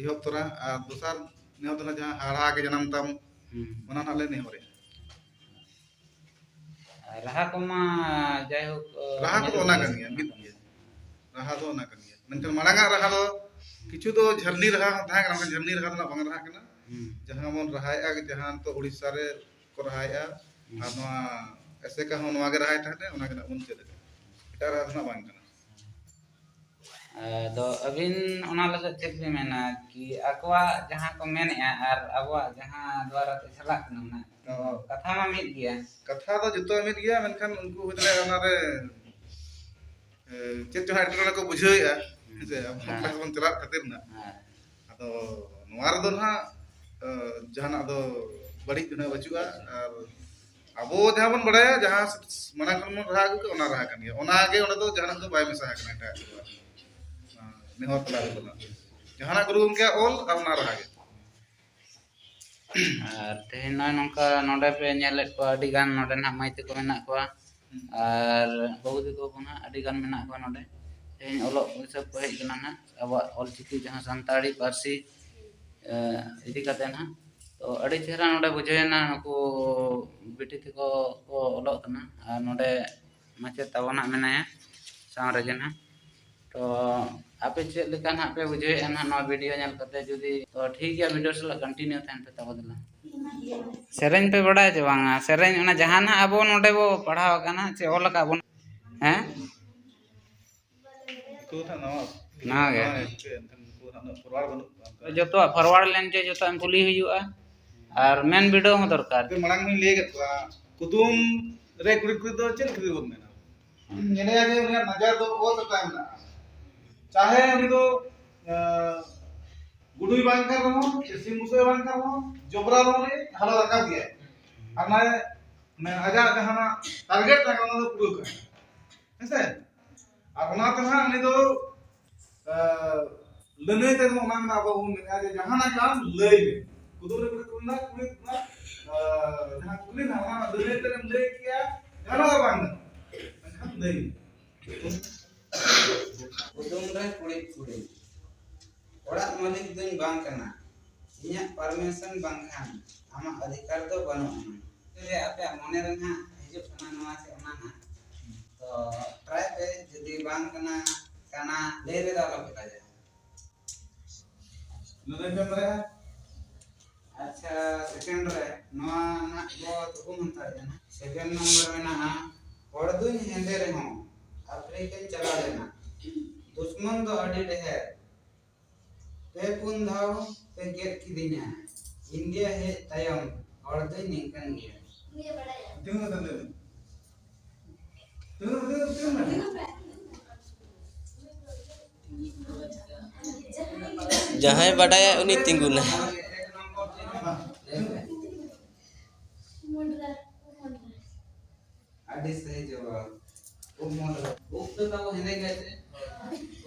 ᱮᱦᱚᱵ ᱛᱚᱨᱟ, ᱟᱨ ᱫᱚᱥᱟᱨ ᱱᱮᱦᱚᱨ ᱫᱚ ᱱᱟᱦᱟᱜ ᱡᱟᱦᱟᱸ ᱦᱟᱦᱟᱲᱟ ᱜᱮ ᱡᱟᱱᱟᱢ ᱛᱟᱢ, ᱦᱩᱸ᱾ ᱚᱱᱟ ᱱᱟᱦᱟᱜ ᱞᱮ ᱱᱮᱦᱚᱨᱮᱫᱼᱟ᱾ ᱨᱟᱦᱟ ᱠᱚᱢᱟ ᱡᱟᱭᱦᱳᱠ, ᱨᱟᱦᱟ ᱠᱚᱫᱚ ᱚᱱᱟ ᱠᱟᱱ ᱜᱮᱭᱟ, ᱢᱤᱫ ᱜᱮᱭᱟ᱾ ᱨᱟᱦᱟ ᱫᱚ ᱚᱱᱟ ᱠᱟᱱ ᱜᱮᱭᱟ, ᱢᱮᱱᱠᱷᱟᱱ ᱢᱟᱲᱟᱝᱟᱜ ᱨᱟᱦᱟ ᱫᱚ ᱠᱤᱪᱷᱩ ᱫᱚ ᱡᱷᱟᱹᱨᱱᱤ ᱨᱟᱦᱟ ᱦᱚᱸ ᱛᱟᱦᱮᱸ ᱠᱟᱱᱟ, ᱢᱮᱱᱠᱷᱟᱱ ᱡᱷᱟᱹᱨᱱᱤ ᱨᱟᱦᱟ ᱫᱚ ᱱᱟᱜ ᱵᱟᱝ ᱨᱟᱦᱟᱜ ᱠᱟᱱᱟ᱾ ᱦᱩᱸ᱾ ᱡᱟᱦᱟᱸ ᱵᱚᱱ ᱨᱟᱦᱟᱭᱮᱫᱼᱟ, ᱡᱟᱦᱟᱸ ᱱᱤᱛᱚᱜ ᱩᱲᱤᱥᱥᱟ ᱨᱮ ᱠᱚ ᱨᱟᱦᱟᱭᱮᱫᱼᱟ, ᱦᱩᱸ᱾ ᱟᱨ ᱱᱚᱣᱟ ᱮᱥᱮᱠᱟ ᱦᱚᱸ ᱱᱚᱣᱟ ᱜᱮ ᱨᱟᱦᱟᱭ ᱛᱟᱦᱮᱸᱫ, ᱚᱱᱟ ᱜᱮ ᱱᱟᱜ ᱵᱚᱱ ᱪᱮᱫ ᱟᱠᱟᱫᱼᱟ, ᱮᱴᱟᱜ ᱨᱟᱦᱟ ᱫᱚ ᱱᱟᱜ ᱵᱟᱝ ᱠᱟᱱᱟ᱾ ᱟᱫᱚ ᱟᱹᱵᱤᱱ ᱚᱱᱟ ᱞᱟᱹᱜᱤᱫ ᱪᱮᱫ ᱵᱤᱱ ᱢᱮᱱᱟ ᱠᱤ ᱟᱠᱚᱣᱟᱜ ᱡᱟᱦᱟᱸ ᱠᱚ ᱢᱮᱱᱮᱫᱼᱟ ᱟᱨ ᱟᱵᱚᱣᱟᱜ ᱡᱟᱦᱟᱸ ᱫᱣᱟᱨᱟ ᱛᱮ ᱪᱟᱞᱟᱜ ᱠᱟᱱᱟ, ᱚᱱᱟ ᱠᱟᱛᱷᱟ ᱢᱟ ᱢᱤᱫ ᱜᱮᱭᱟ᱾ ᱠᱟᱛᱷᱟ ᱫᱚ ᱡᱚᱛᱚ ᱢᱤᱫ ᱜᱮᱭᱟ, ᱢᱮᱱᱠᱷᱟᱱ ᱩᱱᱠᱩ ᱦᱩᱭ ᱫᱟᱲᱮᱭᱟᱜᱼᱟ ᱚᱱᱟᱨᱮ, ᱮ, ᱪᱮᱫ ᱪᱚᱝ ᱮᱴᱠᱮᱴᱚᱬᱮ ᱠᱚ ᱵᱩᱡᱷᱟᱹᱣᱮᱫᱼᱟ, ᱦᱮᱸ ᱥᱮ? ᱟᱵᱚ ᱦᱮᱸ᱾ ᱠᱞᱟᱥ ᱵᱚᱱ ᱪᱟᱞᱟᱜ ᱠᱷᱟᱹᱛᱤᱨ ᱱᱟᱜ᱾ ᱦᱮᱸ᱾ ᱟᱫᱚ ᱱᱚᱣᱟ ᱨᱮᱫᱚ ᱱᱟᱦᱟᱜ, ᱮ, ᱡᱟᱦᱟᱱᱟᱜ ᱫᱚ ᱵᱟᱹᱲᱤᱡ ᱫᱚ ᱱᱟᱦᱟᱜ ᱵᱟᱹᱪᱩᱜᱼᱟ᱾ ᱟᱨ ᱟᱵᱚ ᱡᱟᱦᱟᱸ ᱵᱚᱱ ᱵᱟᱲᱟᱭᱟ, ᱡᱟᱦᱟᱸ ᱢᱟᱲᱟᱝ ᱠᱷᱚᱱ ᱵᱚᱱ ᱨᱟᱦᱟ ᱟᱹᱜᱩ ᱠᱟᱜᱼᱟ, ᱚᱱᱟ ᱨᱟᱦᱟ ᱠᱟᱱ ᱜᱮᱭᱟ᱾ ᱚᱱᱟ ᱜᱮ, ᱚᱸᱰᱮ ᱫᱚ ᱡᱟᱦᱟᱱᱟᱜ ᱫᱚ ᱵᱟᱭ ᱢᱮᱥᱟ ᱟᱠᱟᱱᱟ ᱮᱴᱟᱜ ᱠᱚᱣᱟᱜ᱾ ᱱᱮᱦᱚᱨ ᱛᱟᱞᱟ ᱨᱮᱫᱚ ᱱᱟᱜ ᱡᱟᱦᱟᱱᱟᱜ ᱜᱩᱨᱩ ᱜᱚᱢᱠᱮᱭᱟᱜ ᱚᱞ ᱟᱨ ᱚᱱᱟ ᱨᱟᱦᱟ ᱜᱮ᱾ ᱟᱨ ᱛᱮᱦᱮᱧ ᱱᱚᱜᱼᱚᱭ ᱱᱚᱝᱠᱟ ᱱᱚᱰᱮ ᱯᱮ ᱧᱮᱞᱮᱫ ᱠᱚᱣᱟ, ᱟᱹᱰᱤ ᱜᱟᱱ ᱱᱚᱰᱮ ᱱᱟᱜ ᱢᱟᱹᱭ ᱛᱟᱠᱚ ᱢᱮᱱᱟᱜ ᱠᱚᱣᱟ᱾ ᱦᱩᱸ᱾ ᱟᱨ ᱵᱟᱹᱵᱩ ᱛᱟᱠᱚ ᱠᱚ ᱱᱟᱜ ᱟᱹᱰᱤ ᱜᱟᱱ ᱢᱮᱱᱟᱜ ᱠᱚᱣᱟ ᱱᱚᱰᱮ᱾ ᱛᱮᱦᱮᱧ ᱚᱞᱚᱜ ᱦᱤᱥᱟᱹᱵ ᱠᱚ ᱦᱮᱡ ᱠᱟᱱᱟ ᱱᱟᱜ, ᱟᱵᱚᱣᱟᱜ ᱚᱞᱪᱤᱠᱤ ᱡᱟᱦᱟᱸ ᱥᱟᱱᱛᱟᱲᱤ ᱯᱟᱹᱨᱥᱤ, ᱮ, ᱤᱫᱤ ᱠᱟᱛᱮ ᱱᱟᱜ᱾ ᱛᱚ ᱟᱹᱰᱤ ᱪᱮᱦᱨᱟ ᱱᱚᱰᱮ ᱵᱩᱡᱷᱟᱹᱣᱮᱱᱟ, ᱱᱩᱠᱩ ᱵᱤᱴᱤ ᱛᱟᱠᱚ ᱠᱚ ᱚᱞᱚᱜ ᱠᱟᱱᱟ᱾ ᱟᱨ ᱱᱚᱰᱮ ᱢᱟᱪᱮᱫ ᱛᱟᱵᱚ ᱱᱟᱜ ᱢᱮᱱᱟᱭᱟ ᱥᱟᱶ ᱨᱮᱜᱮ ᱱᱟᱜ᱾ ᱛᱚ ᱟᱯᱮ ᱪᱮᱫ ᱞᱮᱠᱟ ᱱᱟᱜ ᱯᱮ ᱵᱩᱡᱷᱟᱹᱣᱮᱫᱼᱟ ᱱᱟᱜ ᱱᱚᱣᱟ ᱵᱷᱤᱰᱤᱭᱳ ᱧᱮᱞ ᱠᱟᱛᱮ? ᱡᱩᱫᱤ ᱛᱚ ᱴᱷᱤᱠ ᱜᱮᱭᱟ, ᱵᱷᱤᱰᱤᱭᱳ ᱥᱟᱞᱟᱜ ᱠᱚᱱᱴᱤᱱᱤᱭᱩ ᱛᱟᱦᱮᱱ ᱯᱮ ᱛᱟᱵᱚ ᱫᱮᱞᱟ᱾ ᱥᱮᱨᱮᱧ ᱯᱮ ᱵᱟᱲᱟᱭᱟ ᱪᱮ ᱵᱟᱝᱟ? ᱥᱮᱨᱮᱧ ᱚᱱᱟ ᱡᱟᱦᱟᱸ ᱱᱟᱜ ᱟᱵᱚ ᱱᱚᱰᱮ ᱵᱚ ᱯᱟᱲᱦᱟᱣ ᱟᱠᱟᱱᱟ ᱪᱮ ᱚᱞ ᱟᱠᱟᱫ ᱵᱚᱱ, ᱦᱮᱸ? ᱩᱱᱠᱩ ᱫᱚ ᱱᱟᱣᱟ, ᱱᱟᱣᱟ ᱜᱮ᱾ ᱱᱟᱣᱟ ᱜᱮ, ᱩᱱᱠᱩ ᱫᱚ ᱱᱟᱜ ᱩᱱᱟᱹᱜ ᱯᱷᱚᱨᱣᱟᱨᱰ ᱵᱟᱹᱱᱩᱜ ᱠᱚᱣᱟ ᱚᱱᱠᱟ᱾ ᱡᱚᱛᱚᱣᱟᱜ ᱯᱷᱚᱨᱣᱟᱨᱰ ᱞᱮᱱ ᱪᱮ ᱡᱚᱛᱚᱣᱟᱜ ᱮᱢ ᱠᱩᱞᱤ ᱦᱩᱭᱩᱜᱼᱟ᱾ ᱟᱨ ᱢᱮᱱ ᱵᱤᱰᱟᱹᱣ ᱦᱚᱸ ᱫᱚᱨᱠᱟᱨ᱾ ᱢᱟᱲᱟᱝ ᱢᱟᱧ ᱞᱟᱹᱭ ᱠᱮᱫ ᱠᱚᱣᱟ, ᱠᱩᱫᱩᱢ ᱨᱮ ᱠᱩᱲᱤᱫ ᱠᱩᱲᱤᱫ ᱫᱚ ᱪᱮᱫ ᱠᱷᱟᱹᱛᱤᱨ ᱵᱚᱱ ᱢᱮᱱᱟ? ᱧᱮᱞᱮᱭᱟ ᱡᱮ ᱩᱱᱤᱭᱟᱜ ᱱᱟᱡᱟᱨ ᱫᱚ ᱚᱛ ᱨᱮ ᱢᱮᱱᱟᱜᱼᱟ᱾ ᱪᱟᱦᱮ ᱩᱱᱤ ᱫᱚ, ᱮᱸ, ᱜᱩᱰᱩᱭ ᱵᱟᱝ ᱠᱟᱱ ᱨᱮᱦᱚᱸ, ᱥᱤᱢ ᱵᱩᱥᱟᱹᱜ ᱵᱟᱝ ᱠᱟᱱ ᱨᱮᱦᱚᱸ, ᱡᱚᱵᱽᱨᱟ ᱨᱮᱦᱚᱸ ᱩᱱᱤ ᱦᱟᱞᱚ ᱨᱟᱠᱟᱵ ᱜᱮᱭᱟᱭ᱾ ᱟᱨ ᱢᱟᱱᱮ, ᱢᱟᱱᱮ ᱟᱡᱟᱜ ᱡᱟᱦᱟᱱᱟᱜ ᱴᱟᱨᱜᱮᱴ ᱛᱟᱦᱮᱸ ᱠᱟᱱᱟ, ᱚᱱᱟ ᱫᱚ ᱯᱩᱨᱟᱹᱣ ᱠᱟᱜᱼᱟᱭ᱾ ᱦᱮᱸ ᱥᱮ? ᱟᱨ ᱚᱱᱟ ᱛᱮ ᱦᱟᱸᱜ ᱩᱱᱤ ᱫᱚ, ᱮᱸ, ᱞᱟᱹᱱᱟᱹᱭ ᱛᱮ ᱫᱚ ᱚᱱᱟ ᱢᱮᱱᱟᱜᱼᱟ, ᱟᱵᱚ ᱵᱚᱱ ᱢᱮᱱᱟ ᱡᱮ ᱡᱟᱦᱟᱱᱟᱜ ᱜᱮ ᱟᱢ ᱞᱟᱹᱭ ᱢᱮ᱾ ᱠᱩᱫᱩᱢ ᱨᱮ ᱠᱩᱲᱤᱫ ᱠᱩᱲᱤᱫ ᱢᱮᱱᱟᱜᱼᱟ, ᱠᱩᱲᱤᱫ ᱢᱮᱱᱟᱜᱼᱟ, ᱮᱸ, ᱡᱟᱦᱟᱸ ᱠᱩᱠᱞᱤ ᱢᱮᱱᱟᱜᱼᱟ, ᱚᱱᱟ ᱞᱟᱹᱱᱟᱹᱭ ᱛᱮᱢ ᱞᱟᱹᱭ ᱠᱮᱭᱟ, ᱡᱟᱦᱟᱱᱟᱜ ᱜᱮ ᱵᱟᱝ ᱜᱟᱱᱚᱜᱼᱟ᱾ ᱢᱮᱱᱠᱷᱟᱱ ᱞᱟᱹᱭ ᱢᱮ᱾ ᱠᱩᱫᱩᱢ ᱨᱮ ᱠᱩᱲᱤᱫ ᱠᱩᱲᱤᱫ᱾ ᱚᱲᱟᱜ ᱢᱟᱹᱞᱤᱠ ᱫᱚᱧ ᱵᱟᱝ ᱠᱟᱱᱟ, ᱤᱧᱟᱹᱜ ᱯᱟᱨᱢᱤᱥᱚᱱ ᱵᱟᱝᱠᱷᱟᱱ ᱟᱢᱟᱜ ᱚᱫᱷᱤᱠᱟᱨ ᱫᱚ ᱵᱟᱹᱱᱩᱜ ᱟᱱᱟ᱾ ᱨᱮ ᱟᱯᱮᱭᱟᱜ ᱢᱚᱱᱮ ᱨᱮ ᱱᱟᱦᱟᱜ ᱚᱱᱟ ᱱᱚᱣᱟ ᱥᱮ ᱚᱱᱟ ᱱᱟᱜ᱾ ᱛᱚ ᱴᱨᱟᱭ ᱯᱮ, ᱡᱩᱫᱤ ᱵᱟᱝ ᱠᱟᱱᱟ, ᱠᱟᱱᱟ ᱞᱟᱹᱭ ᱨᱮᱫᱚ ᱟᱞᱚ ᱯᱮ ᱞᱟᱡᱟᱜᱼᱟ᱾ ᱱᱚᱰᱮ ᱯᱮ ᱵᱟᱲᱟᱭᱟ? ᱟᱪᱪᱷᱟ, ᱥᱮᱠᱮᱱᱰ ᱨᱮ ᱱᱚᱣᱟ ᱱᱟᱜ ᱵᱚ ᱛᱩᱠᱩᱢ ᱦᱟᱛᱟᱲ ᱮᱫᱟ ᱱᱟᱜ᱾ ᱥᱮᱠᱮᱱᱰ ᱱᱚᱢᱵᱚᱨ ᱢᱮᱱᱟᱜᱼᱟ, ᱦᱚᱲ ᱫᱩᱧ ᱦᱮᱸᱫᱮ ᱨᱮᱦᱚᱸ ᱟᱯᱷᱨᱤᱠᱟᱧ ᱪᱟᱞᱟᱣ ᱞᱮᱱᱟ᱾ ᱫᱩᱥᱢᱚᱱ ᱫᱚ ᱟᱹᱰᱤ ᱰᱷᱮᱨ, ᱯᱮ ᱯᱩᱱ ᱫᱷᱟᱣ ᱯᱮ ᱜᱮᱫ ᱠᱤᱫᱤᱧᱟ᱾ ᱤᱱᱰᱤᱭᱟ ᱦᱮᱡ ᱛᱟᱭᱚᱢ ᱦᱚᱲ ᱫᱚᱧ ᱱᱤᱝᱠᱟᱹᱱ ᱜᱮᱭᱟ᱾ ᱛᱤᱸᱜᱩ ᱠᱟᱛᱮ ᱞᱟᱹᱭ ᱢᱮ᱾ ᱛᱤᱸᱜᱩ, ᱛᱤᱸᱜᱩ, ᱛᱤᱸᱜᱩ ᱢᱮ᱾ ᱡᱟᱦᱟᱸᱭ ᱵᱟᱰᱟᱭᱟ ᱩᱱᱤ ᱛᱤᱸᱜᱩᱱᱟᱭ᱾ ᱟᱹᱰᱤ ᱥᱟᱹᱦᱤ ᱡᱚᱵᱟᱵ᱾ ᱩᱵ ᱢᱚᱱ ᱨᱮ᱾ ᱩᱵ ᱫᱚ ᱛᱟᱵᱚ ᱦᱮᱸᱫᱮ ᱜᱮᱭᱟ ᱥᱮ?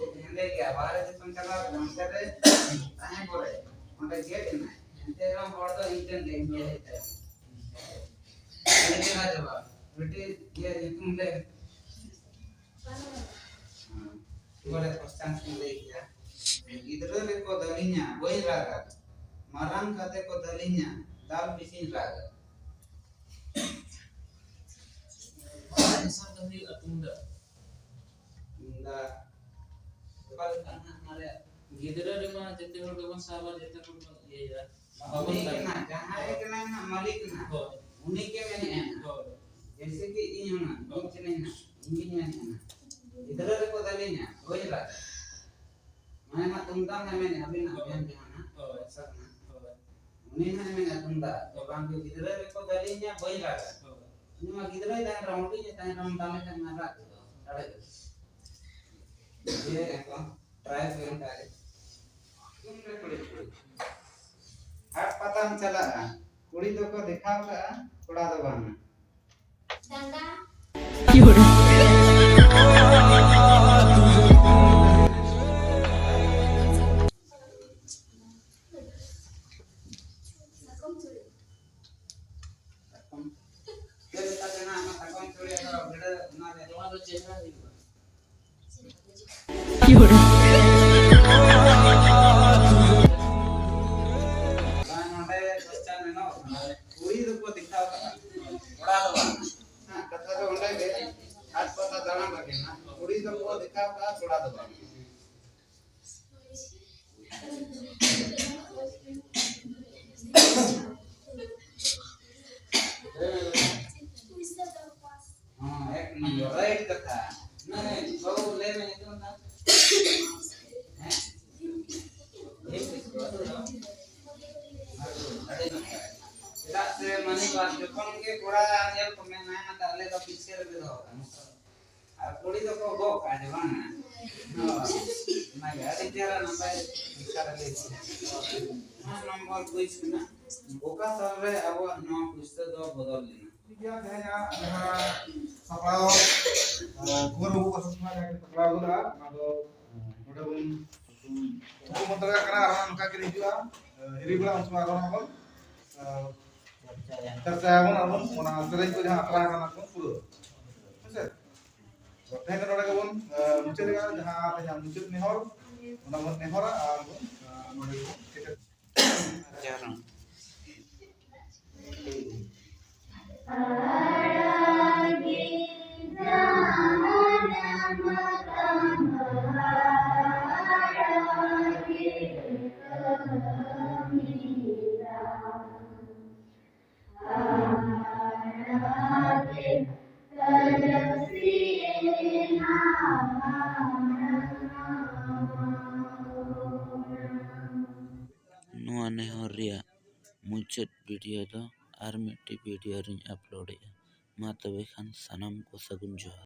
ᱩᱵ ᱦᱮᱸᱫᱮ ᱜᱮᱭᱟ᱾ ᱵᱟᱦᱨᱮ ᱫᱤᱥᱚᱢ ᱪᱟᱞᱟᱣ ᱠᱟᱱᱟ, ᱚᱱᱛᱮ ᱨᱮ ᱛᱟᱦᱮᱸ ᱯᱚᱨᱮ ᱚᱸᱰᱮ ᱜᱮᱫ ᱮᱱᱟᱭ᱾ ᱮᱱᱛᱮ ᱨᱮᱦᱚᱸ ᱦᱚᱲ ᱫᱚ ᱤᱱᱠᱟᱹᱱ ᱜᱮ, ᱤᱱᱠᱟᱹ ᱦᱮᱡ ᱛᱟᱭᱚᱢ᱾ ᱟᱹᱰᱤ ᱪᱮᱦᱨᱟ ᱡᱚᱵᱟᱵ᱾ ᱢᱤᱫᱴᱤᱡ ᱤᱭᱟᱹ ᱧᱩᱛᱩᱢ ᱞᱮ ᱦᱮᱸ, ᱱᱚᱰᱮ ᱠᱚᱥᱪᱟᱱ ᱤᱧ ᱞᱟᱹᱭ ᱠᱮᱫᱟ᱾ ᱜᱤᱫᱽᱨᱟᱹ ᱨᱮᱠᱚ ᱫᱟᱹᱞᱤᱧᱟ, ᱵᱟᱹᱧ ᱨᱟᱜᱟ᱾ ᱢᱟᱨᱟᱝ ᱠᱟᱛᱮ ᱠᱚ ᱫᱟᱹᱞᱤᱧᱟ, ᱫᱟᱞ ᱵᱮᱥᱤᱧ ᱨᱟᱜᱟ᱾ ᱚᱱᱟ ᱦᱤᱥᱟᱹᱵ ᱫᱚ ᱦᱩᱭᱩᱜᱼᱟ ᱛᱩᱢᱫᱟᱜ᱾ ᱛᱩᱢᱫᱟᱜ᱾ ᱚᱠᱟ ᱞᱮᱠᱟ ᱱᱟᱦᱟᱜ ᱚᱱᱟ ᱨᱮᱭᱟᱜ? ᱜᱤᱫᱽᱨᱟᱹ ᱨᱮᱢᱟ ᱡᱮᱛᱮ ᱦᱚᱲ ᱜᱮᱵᱚᱱ ᱥᱟᱵᱟ, ᱡᱮᱛᱮ ᱦᱚᱲ ᱵᱚᱱ ᱤᱭᱟᱹᱭᱟ᱾ ᱢᱟᱹᱞᱤᱠ ᱠᱟᱱᱟ, ᱡᱟᱦᱟᱸᱭ ᱠᱟᱱᱟᱭ ᱱᱟᱦᱟᱜ ᱢᱟᱹᱞᱤᱠ ᱱᱟᱦᱟᱜ, ᱦᱳᱭ᱾ ᱩᱱᱤ ᱜᱮ ᱢᱮᱱᱮᱜᱼᱟ ᱱᱟᱦᱟᱜ᱾ ᱦᱳᱭ᱾ ᱡᱮᱭᱥᱮ ᱠᱤ ᱤᱧ ᱦᱚᱸ ᱱᱟᱦᱟᱜ, ᱦᱳᱭ᱾ ᱤᱧ ᱠᱟᱹᱱᱟᱹᱧ ᱱᱟᱦᱟᱜ, ᱤᱧ ᱜᱤᱧ ᱢᱮᱱᱮᱜᱼᱟ ᱱᱟᱦᱟᱜ᱾ ᱜᱤᱫᱽᱨᱟᱹ ᱨᱮᱠᱚ ᱫᱟᱹᱞᱤᱧᱟ, ᱵᱟᱹᱧ ᱨᱟᱜᱟ᱾ ᱢᱟᱱᱮ ᱱᱟᱦᱟᱜ ᱛᱩᱢᱫᱟᱜ ᱱᱟᱦᱟᱜ ᱢᱮᱱᱮᱜᱼᱟ, ᱟᱹᱵᱤᱱᱟᱜ ᱦᱳᱭ᱾ ᱢᱮᱱ ᱡᱟᱦᱟᱸ ᱱᱟᱦᱟᱜ, ᱦᱳᱭ᱾ ᱥᱟᱵ ᱱᱟᱦᱟᱜ᱾ ᱦᱳᱭ᱾ ᱩᱱᱤ ᱱᱟᱦᱟᱜ ᱢᱮᱱᱮᱜᱼᱟ ᱛᱩᱢᱫᱟᱜ, ᱛᱚ ᱵᱟᱝ ᱜᱤᱫᱽᱨᱟᱹ ᱨᱮᱠᱚ ᱫᱟᱹᱞᱤᱧᱟ, ᱵᱟᱹᱧ ᱨᱟᱜᱟ᱾ ᱦᱳᱭ᱾ ᱩᱱᱤ ᱢᱟ ᱜᱤᱫᱽᱨᱟᱹᱭ ᱛᱟᱦᱮᱱ ᱨᱮᱦᱚᱸ, ᱦᱩᱰᱤᱧ ᱮ ᱛᱟᱦᱮᱱ ᱨᱮᱦᱚᱸ, ᱫᱟᱞᱮ ᱠᱷᱟᱱ ᱢᱟ ᱨᱟᱜ ᱜᱚᱫᱚᱜᱼᱟ, ᱫᱟᱲᱮ ᱜᱚᱫᱚᱜᱼᱟ᱾ ᱤᱭᱟᱹ ᱠᱚ, ᱴᱨᱟᱭ ᱯᱮ ᱚᱱᱠᱟ ᱜᱮ᱾ ᱛᱩᱢᱫᱟᱜ ᱠᱩᱲᱤ ᱠᱩᱲᱤ᱾ ᱦᱟᱴ ᱯᱟᱛᱟᱢ ᱪᱟᱞᱟᱜᱼᱟ, ᱠᱩᱲᱤ ᱫᱚᱠᱚ ᱫᱮᱠᱷᱟᱣ ᱠᱟᱜᱼᱟ, ᱠᱚᱲᱟ ᱫᱚ ᱵᱟᱝᱟ᱾ ᱰᱟᱸᱰᱟ᱾ ᱥᱟᱠᱚᱢ ᱪᱩᱲᱤ᱾ ᱥᱟᱠᱚᱢ᱾ ᱪᱮᱫ ᱞᱮᱠᱟ ᱛᱮ ᱱᱟᱜ ᱚᱱᱟ ᱥᱟᱠᱚᱢ ᱪᱩᱲᱤ ᱫᱚ ᱵᱷᱤᱲᱟᱹ, ᱚᱱᱟ ᱨᱮ ᱱᱚᱣᱟ ᱫᱚ ᱪᱮᱦᱨᱟ ᱦᱩᱭᱩᱜᱼᱟ᱾ ᱵᱟᱝ, ᱱᱚᱰᱮ question ᱢᱮᱱᱟᱜᱼᱟ᱾ ᱠᱩᱲᱤ ᱫᱚᱠᱚ ᱫᱮᱠᱷᱟᱣ ᱠᱟᱜᱼᱟ, ᱠᱚᱲᱟ ᱫᱚ ᱵᱟᱝ᱾ ᱫᱟᱬᱟᱱ ᱨᱮᱜᱮ ᱱᱟᱜ ᱠᱩᱲᱤ ᱫᱚᱠᱚ ᱫᱮᱠᱷᱟᱣ ᱠᱟᱜᱼᱟ, ᱠᱚᱲᱟ ᱫᱚ ᱵᱟᱝ᱾ ᱦᱮᱸ, ᱮᱠ ᱱᱚᱢᱵᱚᱨ, ᱨᱟᱭᱤᱴ ᱠᱟᱛᱷᱟ᱾ ᱢᱟᱱᱮ, ᱵᱟᱹᱵᱩ, ᱞᱟᱹᱭ ᱢᱮ ᱧᱩᱛᱩᱢ ᱛᱟᱢ᱾ ᱦᱮᱸ? ᱟᱹᱰᱤ ᱱᱟᱯᱟᱭ᱾ ᱪᱮᱫᱟᱜ ᱥᱮ ᱢᱟᱹᱱᱤ ᱵᱟᱥ ᱡᱚᱠᱷᱚᱱ ᱜᱮ ᱠᱚᱲᱟ ᱧᱮᱞ ᱠᱚ ᱢᱮᱱᱟ, ᱛᱟᱦᱞᱮ ᱫᱚ ᱯᱤᱪᱷᱟᱹ ᱨᱮᱜᱮ ᱫᱚᱦᱚ ᱠᱟᱜᱼᱟ᱾ ᱟᱨ ᱠᱩᱲᱤ ᱫᱚᱠᱚ ᱜᱚᱜ ᱠᱟᱜᱼᱟ ᱡᱮ ᱵᱟᱝᱟ? ᱦᱳᱭ᱾ ᱚᱱᱟᱜᱮ ᱟᱹᱰᱤ ᱪᱮᱦᱨᱟ ᱱᱟᱯᱟᱭ ᱞᱮᱠᱟ ᱨᱮ ᱞᱟᱹᱭ ᱠᱮᱫᱟ᱾ ᱯᱟᱸᱪ ᱱᱚᱢᱵᱚᱨ ᱠᱩᱭᱤᱡᱽ ᱠᱟᱱᱟ, ᱚᱠᱟ ᱥᱟᱞ ᱨᱮ ᱟᱵᱚᱣᱟᱜ ᱱᱚᱣᱟ ᱯᱩᱥᱛᱟᱹ ᱫᱚ ᱵᱚᱫᱚᱞ ᱞᱮᱱᱟ? ᱴᱷᱤᱠ ᱜᱮᱭᱟ, ᱛᱮᱦᱮᱧᱟᱜ ᱡᱟᱦᱟᱸ ᱥᱟᱯᱲᱟᱣ, ᱟᱸ, ᱠᱩᱸᱣᱟᱨ ᱵᱟᱹᱵᱩ ᱯᱟᱥᱴᱟ ᱠᱷᱚᱱᱟᱜ ᱡᱟᱦᱟᱸ ᱠᱤᱱ ᱥᱟᱯᱲᱟᱣ ᱠᱟᱫᱟ, ᱚᱱᱟ ᱫᱚ ᱱᱚᱰᱮ ᱵᱚᱱ ᱩᱯᱚᱠᱚᱢ ᱫᱟᱲᱮᱭᱟᱜ ᱠᱟᱱᱟ᱾ ᱟᱨᱦᱚᱸ ᱱᱚᱝᱠᱟ ᱜᱮ ᱦᱤᱡᱩᱜᱼᱟ, ᱟᱸ, ᱦᱤᱨᱤ ᱵᱮᱲᱟ ᱩᱱ ᱥᱚᱢᱚᱭ ᱟᱨᱦᱚᱸ ᱵᱚᱱ, ᱟᱸ, ᱪᱚᱨᱪᱟᱭᱟᱵᱚᱱ ᱟᱨ ᱵᱚᱱ ᱚᱱᱟ ᱥᱮᱨᱮᱧ ᱠᱚ ᱡᱟᱦᱟᱸ ᱟᱠᱷᱲᱟ ᱠᱟᱱᱟ ᱠᱚ ᱯᱩᱨᱟᱹ, ᱦᱮᱸᱥᱮ? ᱛᱮᱦᱮᱧ ᱫᱚ ᱱᱚᱰᱮ ᱜᱮᱵᱚᱱ, ᱟᱸ, ᱢᱩᱪᱟᱹᱫᱮᱜᱼᱟ᱾ ᱡᱟᱦᱟᱸ ᱟᱞᱮᱭᱟᱜ ᱢᱩᱪᱟᱹᱫ ᱱᱮᱦᱚᱨ, ᱚᱱᱟ ᱵᱚᱱ ᱱᱮᱦᱚᱨᱟ ᱟᱨ ᱵᱚᱱ, ᱟᱸ, ᱱᱚᱰᱮ ᱜᱮᱵᱚᱱ ᱠᱮᱪᱮᱫ᱾ ᱡᱟᱨᱩᱢ᱾ ᱱᱚᱣᱟ ᱱᱮᱦᱚᱨ ᱨᱮᱭᱟᱜ ᱢᱩᱪᱟᱹᱫ ᱵᱷᱤᱰᱤᱭᱳ ᱫᱚ ᱟᱨ ᱢᱤᱫᱴᱤᱡ ᱵᱷᱤᱰᱤᱭᱳ ᱨᱤᱧ ᱟᱯᱞᱳᱰᱮᱜᱼᱟ᱾ ᱢᱟ ᱛᱚᱵᱮ ᱠᱷᱟᱱ ᱥᱟᱱᱟᱢ ᱠᱚ ᱥᱟᱹᱜᱩᱱ ᱡᱚᱦᱟᱨ᱾